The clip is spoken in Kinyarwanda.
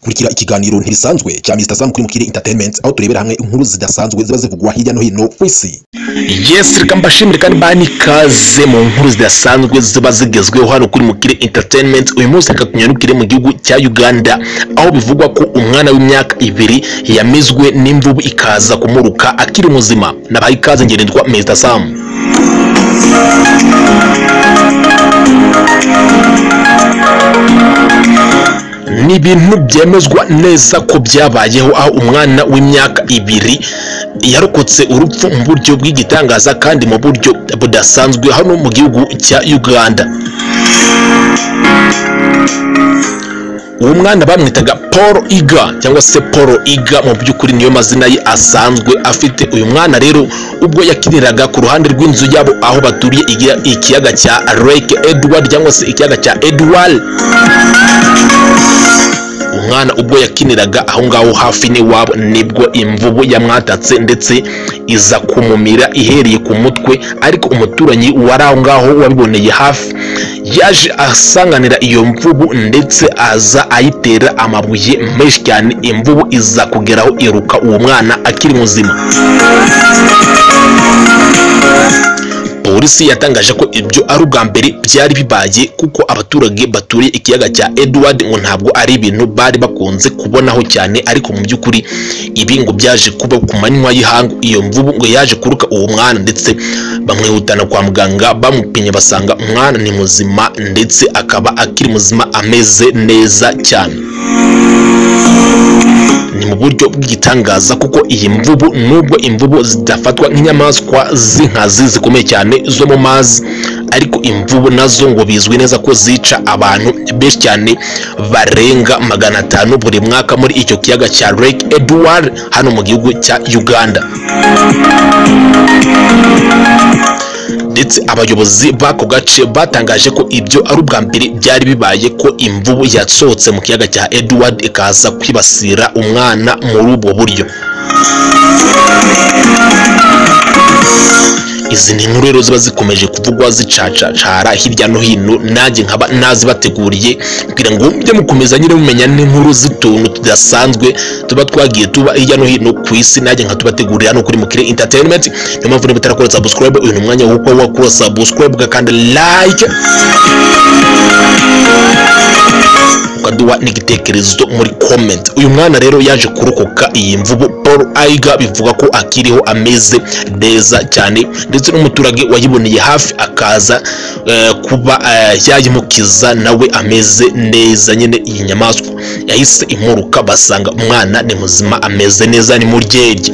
Kurikira ikiganiro ntibisanzwe cya Mr Sam kuri Mukire Entertainment, aho turebera hamwe inkuru zidasanzwe ziba zivugwa hirya no hino ku isi. Yes, reka mbashimire kandi bani ikaze mu nkuru zidasanzwe ziba zigezweho hano kuri Mukire Entertainment. Uyu munsi reka tunyarukire mu gihugu cya Uganda, aho bivugwa ko umwana w'imyaka 2 yamizwe n'imvubu ikaza kumuruka akiri muzima. Nabaha ikaze, ngerendwa Mr Sam. Ni ibintu byemezwa neza ko byabayeho, aho umwana w'imyaka 2 yarokotse urupfu mu buryo bw'igitangaza kandi mu buryo budasanzwe hano mu gihugu cya Uganda. Uwo mwana bamwitaga Paul Iga cyangwa se Paul Iga, mu by'ukuri niyo mazina ye asanzwe afite. Uyu mwana rero ubwo yakiniraga ku ruhande rw'inzu yabo aho baturiye ikiyaga cya Lake Edward cyangwa se ikiyaga cya Edward, umwana ubwo yakiniraga aho ngaho hafi n'iwabo nibwo imvubu yamwatatse ndetse iza kumumira ihereye ku mutwe. Ariko umuturanyi wari aho ngaho wabiboneye hafi yaje asanganira iyo mvubu ndetse aza ayitera amabuye menshi cyane, imvubu iza kugeraho iruka uwo mwana akiri muzima. Polisi yatangaje ko ibyo ari ubwa mbere byari bibaye, kuko abaturage baturiye ikiyaga cya Edward ngo ntabwo ari ibintu bari bakunze kubonaho cyane. Ariko mu by'ukuri ibi ngo byaje kuba ku manywa y'ihangu, iyo mvubu ngo yaje kuruka uwo mwana ndetse bamwihutana kwa muganga, bamupimye basanga umwana ni muzima ndetse akaba akiri muzima ameze neza cyane. Ni mu buryo bw'igitangaza, kuko iyi mvubu nubwo imvubu zidafatwa nk'inyamaswa z'inkazi zikomeye cyane zo mu mazi, ariko imvubu nazo ngo bizwi neza ko zica abantu benshi cyane barenga 500 buri mwaka muri icyo kiyaga cya Lake Edward hano mu gihugu cya Uganda. Ndetse abayobozi b'ako gace batangaje ko ibyo ari ubwa mbere byari bibaye ko imvubu yasohotse mu kiyaga cya Edward ikaza kwibasira umwana muri ubwo buryo. Izi ni inkuru rero ziba zikomeje kuvugwa zicacacara hirya no hino, nanjye nkaba nazibateguriye kugira ngo mujye mukomeza nyine mumenya n'inkuru z'utuntu tudasanzwe tuba twagiye tuba hirya no hino ku isi, nanjye nkatubategurira hano kuri Mukire Entertainment. Niyo mpamvu niba utarakora subscribe, uyu ni umwanya wo kuba wakora subscribe ugakanda like ukaduha n'igitekerezo muri comment. Uyu mwana rero yaje kurokoka iyi mvubu Paul Iga, bivuga ko akiriho ameze neza cyane, ndetse n'umuturage wayiboneye hafi akaza kuba yayimukiza nawe ameze neza nyine. Iyi nyamaswa yahise imuruka basanga umwana ni muzima ameze neza, ni muryerye.